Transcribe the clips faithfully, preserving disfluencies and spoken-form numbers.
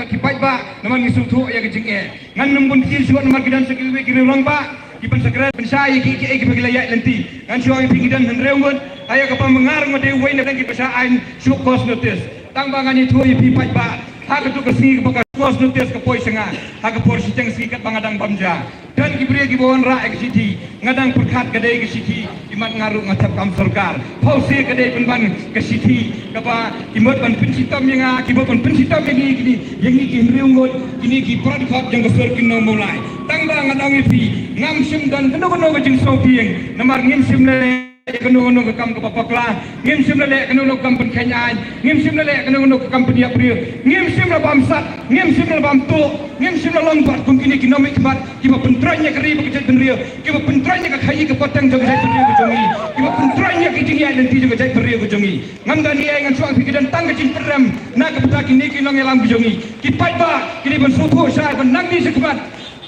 ki paidbah namar ngi sngewthuh ïa ka jingeh. Ngan nym bun kti shuh namar ki don sa kiwei ki rangbah ki ban sakret ban shai ïa ki, ki, ki ba ki la ïaid lynti. Ngan shu ong ïa phi ngi don hynriew ngut ha ïa ka ba mynga ruh nga dei uwei na ki ba shah aiñ show cause notice. Tang ba ngan ïathuh ïa phi paidbah, ha katu ka sngi kaba ka show cause notice ka poi sha nga ha ka por shiteng sngi katba nga dang bam ja. Don ki briew kiba wanrah ïa ka shithi, nga dang pyrkhat ka dei ka shithi, imat nga ruh nga thep kam sorkar. Phewse ka dei pynban ka shithi kaba ki mut ban pynshitom ïa nga, ki mut ban pynshitom ïa ngi kine, ïa ngi ki hynriew ngut, kine ki para dkhot jong ka sur ki nong Mawlai. Tang ba nga ong ïa phi, ngam shym don kano kano ka jingsngewbiang namar ngim shym la leh ïa kano kano ka kam kaba bakla, ngim shym la leh kano kano ka kam pynkheiñ aiñ, ngim shym la leh kano kano ka kam pynïap briew, ngim shym la bam sat, ngim shym la bam tuh, ngim shym la long bad kum kine ki nongmihkhmat kiba pyntroiñ ïa ka ri bad ka jaitbynriew, kiba pyntroiñ ïa ka khaïi ka pateng jong ka jaitbynriew ka jong ngi, kiba pyntroiñ ïa ka jingïaid lynti jong ka jaitbynriew ka jong ngi. Ngam da ïa ngan shu ong ïa phi ka don tang ka jingpyrem na ka bynta kine ki nongïalam ka jong ngi. Ki paidbah ki dei ban sngewthuh shai ban nang dih shakhmat.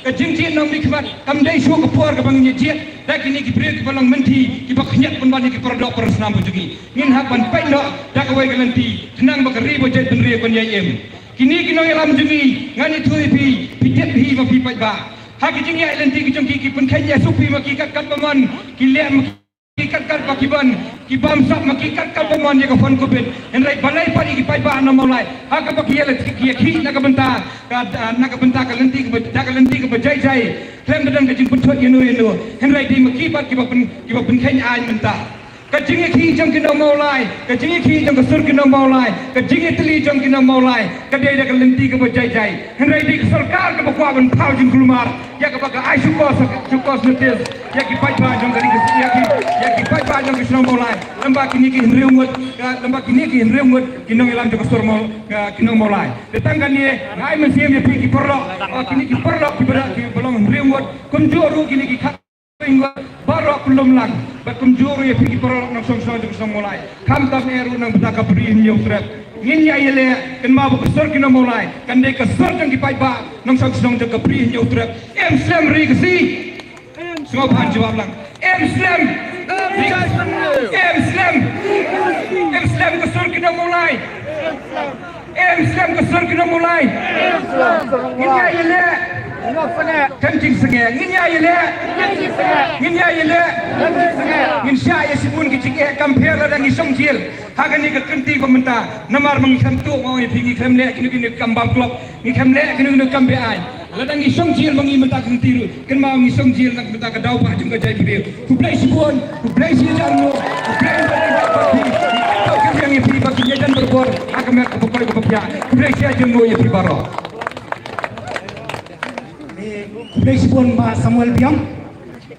Ka jingjied nongmihkhmat kam dei shuh ka por kaba ngin ïa jied da kine ki briew kiba long mynthi kiba khñiot pynban ïa ki paradoh parasnam ka jong ngi. Ngin hap ban peit noh da kawei ka lynti khnang ba ka ri bad jaitbynriew kan ïai im. Kine ki nongïalam jong ngi, ngan ïathuh ïa phi, phi tip hi ba phi paidbah. Ha ki jingïaid lynti ki jong ki, ki pynkheiñ ïa supi ma ki kat kat ba mon, ki leh ma ki kat kat ba ki ban, ki bam sap ma ki kat kat ba mon ïa ka fund covid. Hynrei balei pat ïa ki paidbah nong Mawlai ha kaba ki ïa la ki ïa khih na ka bynta ka, na ka bynta ka lynti kaba, da ka lynti kaba jai jai. Khlem da don ka jingpynthut ïano ïano. Hynrei dei ma ki pat kiba pyn, kiba pynkheiñ aiñ mynta. Ka jingïakhih jong ki nong Mawlai, ka jingïakhih jong ka sur ki nong Mawlai, ka jingïatylli jong ki nong Mawlai ka dei da ka lynti kaba jai jai. Hynrei dei ka sorkar kaba kwah ban thaw jingkulmar ïa kaba ka ai show cause, show cause notice ïa ki paidbah jong ka ri ka, ïa ki, ïa ki paidbah jong ka shnong Mawlai. Lem bad kine ki hynriew ngut, ka, lem bad kine ki hynriew ngut ki nongïalam jong ka sur Maw, ka, ki nong Mawlai. Te tang kane nga ai mynsiem ïa phi ki paralok, oh, kine ki paralok kiba, kiba long hynriew ngut, kumjuh ruh kine ki khat baroh ki lum lang bad kumjuh ruh ïa phi ki paralok nongshong shnong jong ka shnong Mawlai. Khamtam eh ruh na ka bynta ka Bri Hynñiewtrep. Ngin ïa ïaleh, kynmaw ba ka sur ki nong Mawlai kan dei ka sur jong ki paidbah nongshong shnong jong ka Bri Hynñiewtrep. Em slem ri ka si. Sngewbha jubab lang. Em slem. Em slem. Em slem ka sur ki nong Mawlai. Em slem ka sur ki nong Mawlai. Ngin ïa ïaleh. Kan jingsngew. Ngin ïa ïaleh. Ngin ïa ïaleh. Ngin shah ïa shibun ki jingeh, kam pher lada ngi shong jail ha kane ka kynti ba mynta. Namar ba ngi khlem tuh, ngi phi, ngi khlem leh kino kino kam bam klop, ngi khlem leh kino kino kam beaiñ. Lada ngi shong jail ma ngi mynta ka kynti ruh, kynmaw ngi shong jail na ka bynta ka daw ba jong ka jaitbynriew. Khublei shibun, khublei shihajar nguh, khublei shibun ba phi, to ka jingïakhih ba ki ïajan barabor ha ka met ka bakoi ka baphiah. Khublei shihajar nguh ïa phi baroh. Khublei shibun Bah Samuel Biang.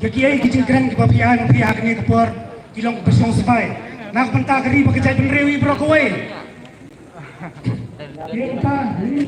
Ïa kiei ki jingkren kiba phi ai ma phi ha kane ka por ki long kaba shong sbai na ka bynta ka ri bad ka jaitbynriew baroh kawei. Ïa kata, ri